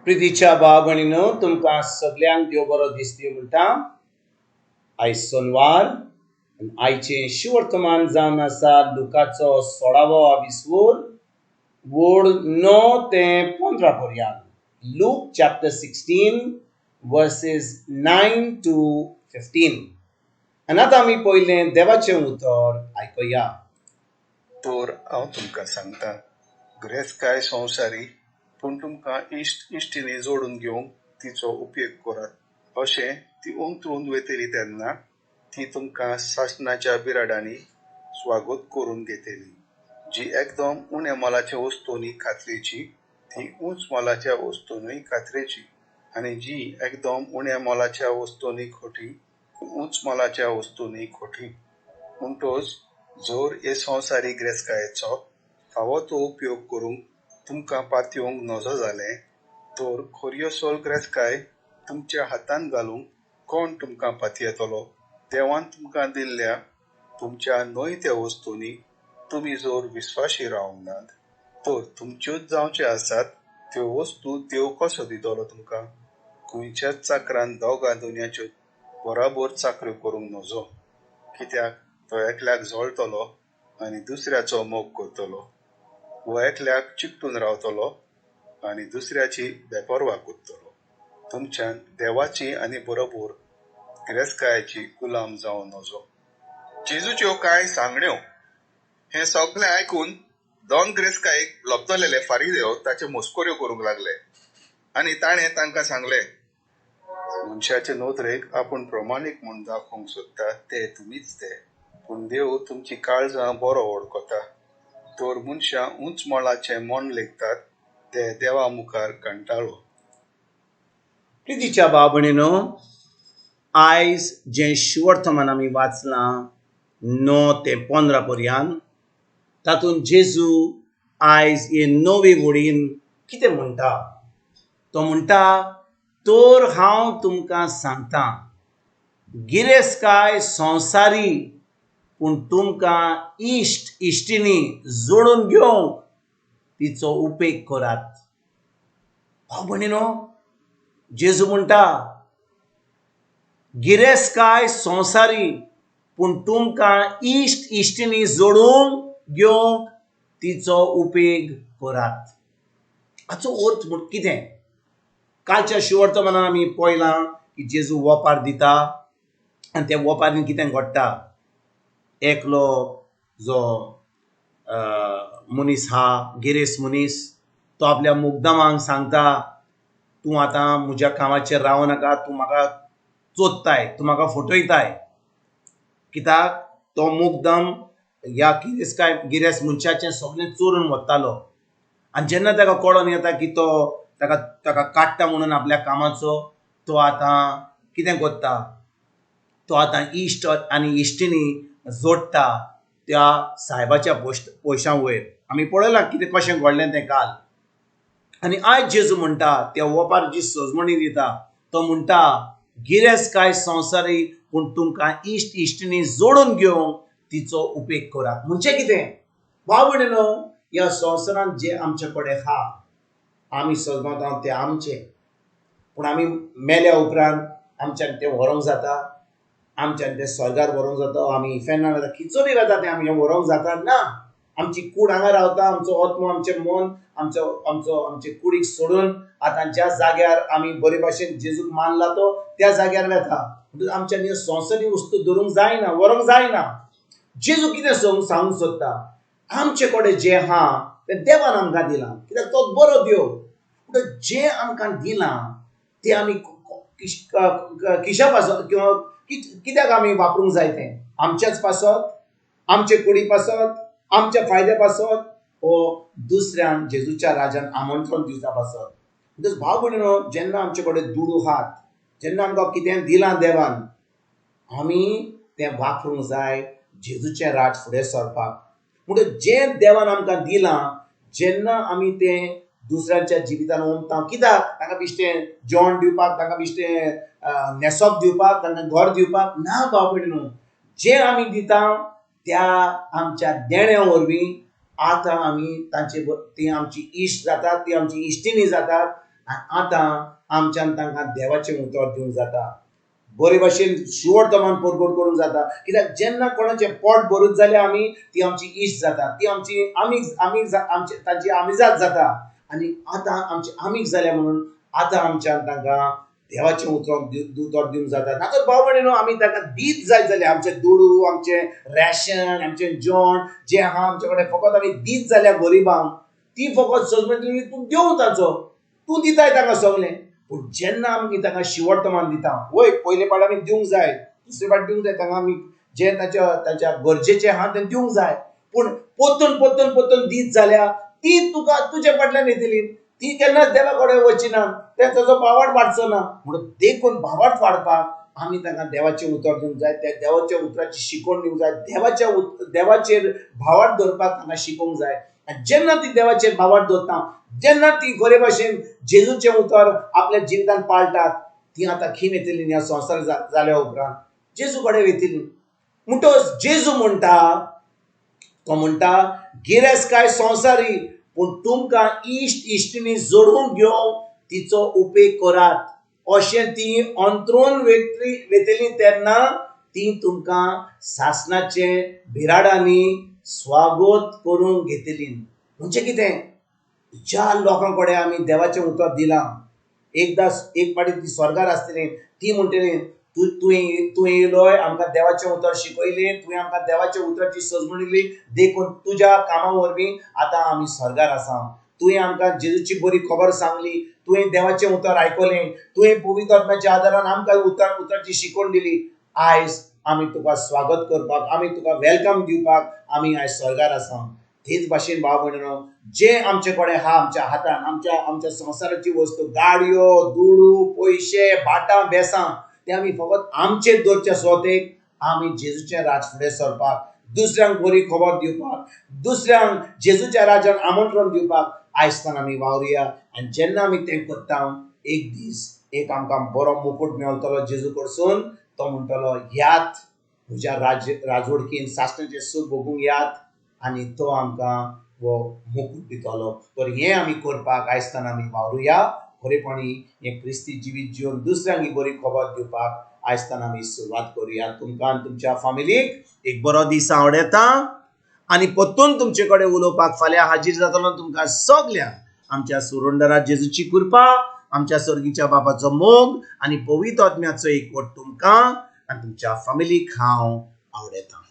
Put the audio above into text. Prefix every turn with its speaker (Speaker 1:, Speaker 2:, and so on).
Speaker 1: प्रितीच्या भाव भयणीनो, तुमकां सगल्यांक देव बरो दिसती म्हणटा. आयज सोनवार, आयचें शिवर्तमान जावन आसा लुकाचो 16वो विस्वूर वोड 9 ते 15 पर्यंत. Luke chapter 16 verses 9 to 15. आनी आतां आमी पयलें देवाचें उतर आयकुया.
Speaker 2: तर हांव तुमकां सांगता, गिरेस्तकाय संवसारी, पूण तुमकां इश्ट इश्टिणी जोडून घेवंक तिचो उपेग करात. अशें ती अंतरून वयतली तेन्ना ती तुमकां सासणाच्या बिराडांनी स्वागत करून घेतली. जी एकदम उण्या मोलाच्या वस्तूंनी खात्रेची ती उंच मोलाच्या वस्तूंनी खात्रेची, आनी जी एकदम उण्या मोलाच्या वस्तूंनी खोटी उंच मोलाच्या वस्तूंनी खोटी. म्हणटच जर हे संवसारी गिरेस्तकायेचो फावो तो उपयोग करूंक तुमकां पातयेवंक नजो जालें तर खरी असल गिरेस्तकाय तुमच्या हातान घालूंक कोण तुमकां पातयेतलो? देवान तुमकां दिल्ल्या तुमच्या न्हय त्या वस्तूंनी तुमी जर विस्वाशी रावंक नात तर तुमच्योच जावच्यो आसात त्यो वस्तू देव कसो दितलो तुमकां? खंयच्याच चाकरान दोगां दुनियाच्यो बराबर चाकऱ्यो करूंक नजो, कित्याक तो एकल्याक जळटलो आनी दुसऱ्याचो मोग करतलो, वो एकल्याक चिकटून रावतलो आनी दुसऱ्याची बेपर्वा करतलो. तुमच्यान देवाची आनी बरोबर गिरेस्तकायेची गुलाम जावं नजो. जेजूच्यो कांय सांगण्यो. हें सगळें आयकून दोन गिरेस्तकायेक लब्दलेले फारिदेव ताच्यो मस्कऱ्यो करूंक लागले आनी ताणें तांकां सांगलें, मनशाचे नदरेक आपूण प्रमाणीक म्हूण दाखोवंक सोदता ते तुमीच ते, पूण देव तुमची काळजां बरो वळखता. तर मनशां उंच मोलाचें मन लेखतात ते देवा मुखार कंटाळो.
Speaker 1: प्रितीच्या भाव भयणीनो, आयज जें शिवर्तमान आमी वाचलां 9 ते 15 पर्यंत, तातूंत जेजू आयज हे नवे वडीन कितें म्हणटा? तो म्हणटा, तर हांव तुमकां सांगता, गिरेस्तकाय संवसारी, पूण तुमकां इश्ट इश्टिणी जोडून घेवंक तिचो उपेग करात. भाव भयणीनो, जेजू म्हणटा गिरेस्तकाय संवसारी, पूण तुमकां इश्ट इश्टिणी जोडून घेवंक तिचो उपेग करात. हाचो अर्थ म्हण कितें? कालच्या शिवर्तमानान आमी पळयलां की जेजू वोपार दिता आनी त्या वोपारीन कितें घडटा. एकलो जो मनीस हा, गिरेस्त मनीस, तो आपल्या मुगदमांक सांगता, तूं आतां म्हज्या कामाचेर रावं नाका, तूं म्हाका चोदताय, तूं म्हाका फटयताय. कित्याक तो मुगदम ह्या गिरेस्तकाय गिरेस्त मनशाचें सगळें चोरून वतालो. आनी जेन्ना ताका कळोन येता की तो ताका ताका काडटा म्हणून आपल्या कामाचो, तो आतां कितें करता? तो आतां इश्ट आनी इश्टिणी जोडटा त्या सायबाच्या पयशां वयर. आमी पळयलां कितें कशें घडलें तें काल. आनी आयज जेजू म्हणटा, त्या वोपार जी सजमणी दिता, तो म्हणटा गिरेस्तकाय संवसारी, पूण तुमकां इश्ट इश्टिणी जोडून घेवंक तिचो उपेग करात. म्हणजे कितें? भाव भयणीनो, ह्या संवसारांत जें आमचे कडेन आहा, आमी सजमता तें आमचें, पूण आमी मेल्या उपरांत आमच्यान तें व्हरूंक जाता? आमच्यान तें स्वर्गार व्हरूंक जाता? आमी इफेर्नाक वता, खंयचोय वता, तें आमचें व्हरूंक जाता ना. आमची कूड हांगा रावता, आमचो आत्मो, आमचें मन, आमचो आमचो आमचे कुडीक सोडून आतां ज्या जाग्यार आमी बरे भाशेन जेजूक मानला तो त्या जाग्यार वता. म्हणटकच आमच्यान ह्यो संवसारीक वस्तू धरूंक जायना, व्हरूंक जायना. जेजू कितें सांगूंक सोदता? आमचे कडेन जें आहा तें देवान आमकां दिलां, कित्याक तो बरो देव. म्हणटकच जें आमकां दिलां तें आमी किशा पासत किंवा कित्याक आमी वापरूंक जाय? तें आमच्याच पासत, आमचे कुडी पासत, आमच्या फायद्या पासत, वो दुसऱ्यान जेजूच्या राजान आमंत्रण दिवच्या पासत. म्हणटकच भाव भयणीनो, जेन्ना आमचे कडेन दुडू आहात, जेन्ना आमकां कितें दिलां देवान, आमी तें वापरूंक जाय जेजूचें राज फुडें सरपाक. म्हणटकच जें देवान आमकां दिलां, जेन्ना आमी तें दुसऱ्यांच्या जिवितान ओंपता, कित्याक? तांकां बेश्टें जेवण दिवपाक, तांकां बेश्टें न्हेसप दिवपाक, तांकां घर दिवपाक ना. भाव भयणीनो, जें आमी दिता त्या आमच्या देण्या वरवीं आतां आमी तांचे ती आमची इश्ट जातात, ती आमची इश्टिणी जातात. आनी आतां आमच्यान तांकां देवाचें उतर दिवंक जाता, बरे भाशेन शिवडतमान परगट करूंक जाता. कित्याक जेन्ना कोणाचें पोट भरूच जाल्यार आमी ती आमची इश्ट जाता, ती आमची आमीग आमीग आमची तांची आमिजाद जाता. आनी आतां आमची आमीग जाल्या म्हणून आतां आमच्यान तांकां देवाचें उतर दिवंक जाता. ना तर भाव भयणीनो आमी तांकां दीत जायत जाल्यार आमचे दुडू, आमचें रॅशन, आमचें जेवण जें आहा आमचे कडेन फकत आमी दीत जाल्यार गरिबांक, ती फकत सजमेंट तूं दिवं ताचो, तूं दिताय तांकां सगळें. पूण जेन्ना आमी तांकां शिवडतमान दिता, वय पयले पाट आमी दिवंक जाय, दुसरे पाट दिवंक जाय, तांकां आमी जें ताच्या ताच्या गरजेचें आहा तें दिवंक जाय. पूण परतून परतून परतून दीत जाल्यार ती तुका तुजे फाटल्यान येतली, ती केन्नाच देवा कडेन वचची ना, ते ताचो भावार्थ वाडचो ना. म्हणून देखून भावार्थ वाडपाक आमी तांकां देवाचें उतर दिवंक जाय, त्या देवाच्या उतराची शिकवण दिवंक जाय, देवाच्या देवाचेर भावार्थ दवरपाक तांकां शिकोवंक जाय. आनी जेन्ना ती देवाचेर भावार्थ दवरता, जेन्ना ती बरे भाशेन जेजूचें उतर आपल्या जिवितान पाळटात, ती आतां खीण येतली ह्या संवसार जाल्या उपरांत जेजू कडेन वयतली. म्हणटकच जेजू म्हणटा, तो म्हणटा गिरेस्तकाय संवसारी, पूण तुमकां इश्ट इश्टिणी जोडून घेवन तिचो उपेग करात. अशें ती अंतरून वेतली तेन्ना ती तुमकां सासणाचे बिराडांनी स्वागत करूंक घेतली. म्हणजे कितें, ज्या लोकां कडेन आमी देवाचें उतर दिलां, एकदां एक पाटी ती स्वर्गार आसतली, ती म्हणटली तुवें तूं येयलोय आमकां देवाचें उतर शिकयलें, तुवें आमकां देवाच्या उतराची सजमण दिली, देखून तुज्या कामा वरवीं आतां आमी स्वर्गार आसा. तुवें आमकां जेजूची बरी खबर सांगली, तुवें देवाचें उतर आयकलें, तुवें पवित्र आत्म्याच्या आदारान आमकां उतराची शिकवण दिली. आयज आमी तुका स्वागत करपाक, आमी तुका welcome दिवपाक आमी आयज स्वर्गार आसा. तेच भाशेन भाव भयणीनो, जे आमचे कडेन आहा, आमच्या हातान, आमच्या आमच्या संवसाराची वस्तू, गाडयो, दुडू, पयशे, भाटां बेसां, ते आमी फकत आमचेर दवरच्या सुवातेक आमी जेजूचें राज फुडें सरपाक, दुसऱ्यांक बरी खबर दिवपाक, दुसऱ्यांक जेजूच्या राजान आमंत्रण दिवपाक आयजतान आमी वावरुया. आनी जेन्ना आमी तें करता, एक दीस एक आमकां बरो मुकूट मेळटलो जेजू कडसून. तो म्हणटलो, यात म्हज्या राजवडकीन सासणाचें सूख भोगूंक यात, आनी तो आमकां हो मुकूट दितलो. तर हें आमी करपाक आयजतान आमी वावरुया. खरेपणी हें क्रिस्ती जिवीत जिवन दुसऱ्यांक ही बरी खबर दिवपाक आयजतान आमी सुरवात करुया. तुमकां आनी तुमच्या फामिलीक एक बरो दीस आवडटा आनी परतून तुमचे कडेन उलोवपाक फाल्यां हाजीर जातलो. तुमकां सगल्यांक आमच्या सुरुंडरा जेजूची कृपा, आमच्या सर्गीच्या बाबाचो मोग आनी पवित्र आत्म्याचो एकवट तुमकां आनी तुमच्या फामिलीक हांव आवडटा.